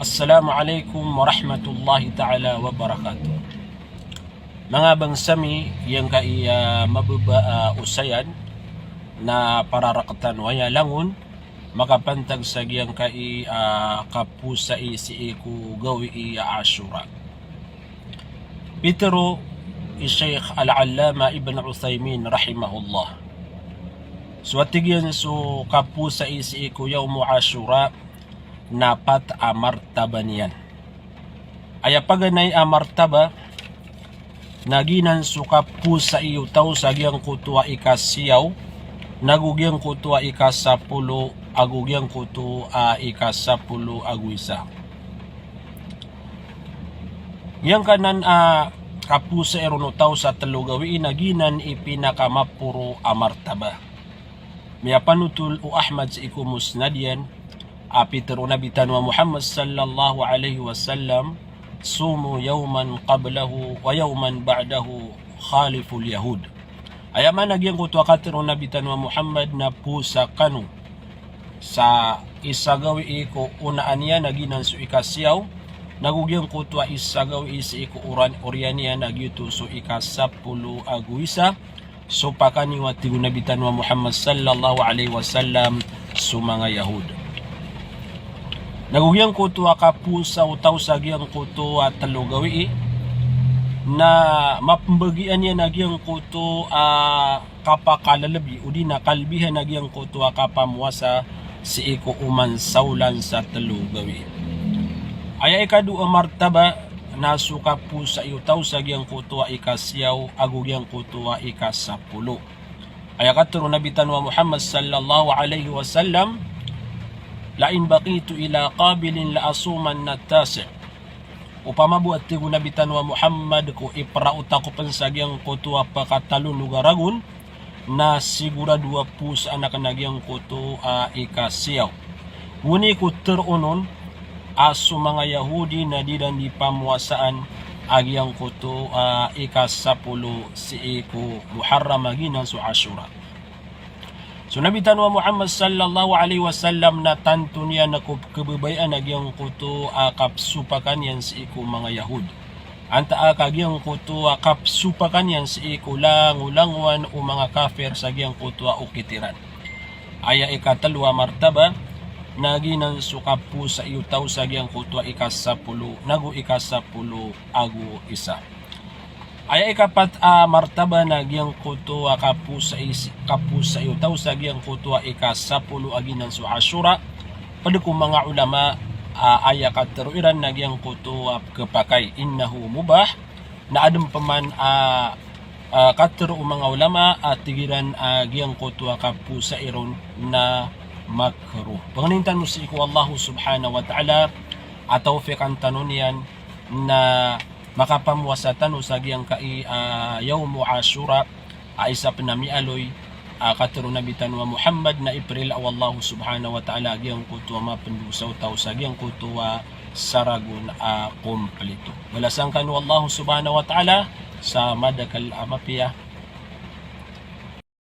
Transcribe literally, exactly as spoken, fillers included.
Assalamu alaikum warahmatullahi ta'ala wabarakatuh. Manga bangsa mi, giyangkai a mababa a osayan na pararak tano aya langon makapantag sa giyangkai a kaposai sii ko gawii a Ashura. Pitharo i Sheikh Al-Allamah Ibn Uthaymin rahimahullah, so a tig iyan so kaposai sii ko Yawmu Ashura na pat a martaba niyan. Aya paganay a martaba na giyanan so kaposai o taw sa giyangkoto a ikasiyaw, nago giyangkoto a ikasapolo, ago giyangkoto a ikasapolo ago isa. Giyangkanan a kaposai ron o taw sa telo gawii na giyanan i pinakamaporo a martaba. Miyapanotol o Ahmad sii ko Musnad iyan a pitharo o Nabi tano a Muhammad sallallahu alaihi wasallam, "Sumu yawman qablahu wa yawman ba'dahu, khaliful yahud." Aya maana giyangkoto a katharo o Nabi tano a Muhammad na posa kano sa isa gawii ko onaan iyan a giyanan so ikasiyaw, nago giyangkoto a isa gawii sii ko oran-, oriyan iyan a giyoto so ikasapolo ago isa, sopaka niyo, a tig o Nabi tano a Muhammad sallallahu alaihi wasallam, so manga Yahud. Nago giyangkoto a kaposa o taw sa giyangkoto a telo gawii na mapembagian iyan a giyangkoto a kapakalelebi odi na kalebihan a giyangkoto a kapamowasa sii ko oman sa olan sa telo gawii. Aya ikadowa a martaba na so kaposai o taw sa giyangkoto a ikasiyaw ago giyangkoto a ikasapolo. Aya katharo o Nabi tano a Muhammad sallallahu alaihi wasallam, "La in baqitu ila qabilin la asumanna tasi'." Opama bo, a tig o Nabi tano a Muhammad, ko iprao tako pen sa giyangkoto a pekatalo o Ragaragon, na sigorado a posaan aken a giyangkoto a ikasiyaw. Oway, ko tero onon a so manga Yahudi na di iran di pamowasaan a giyangkoto a ikasapolo sii ko Muharram a giyanan so Ashura. So Nabi tano a Muhammad sallallahu alaihi wasallam na tanto niyan ko kebebayaan a giyangkoto a kapsopakan iyan sii ko manga Yahud. Antaa ka giyangkoto a kapsopakan iyan sii ko langolangowan o manga kafir sa giyangkoto a okit iran. Aya ikatelo a martaba na giyanan so kaposai o taw sa giyangkoto a ikasapolo, nago ikasapolo ago isa. Aya ikapat a martaba na giyangkoto a kaposai, kaposai o taw sa giyangkoto a ikasapolo a giyanan so Ashura. Ped ko manga ulama a aya katharo iran na giyangkoto a kepakay, innahu mubah, na aden peman a, a, katharo o manga ulama a tig iran a giyangkoto a kaposai ron na makruh. Pangnin tano sii ko Allah subhanahu wa ta'ala a tawfiqan tano niyan na makapamowasa tano sa giyangkai a, a, Yawmu Ashura, a isa pen a miyaaloy a katharo o Nabi tano a Muhammad na iprila o Allah subhanahu wa ta'ala a giyangkoto a mapendosa o taw sa giyangkoto a saragon a komplito. Balasan kano o Allah subhanahu wa ta'ala sa madakel a mapiya.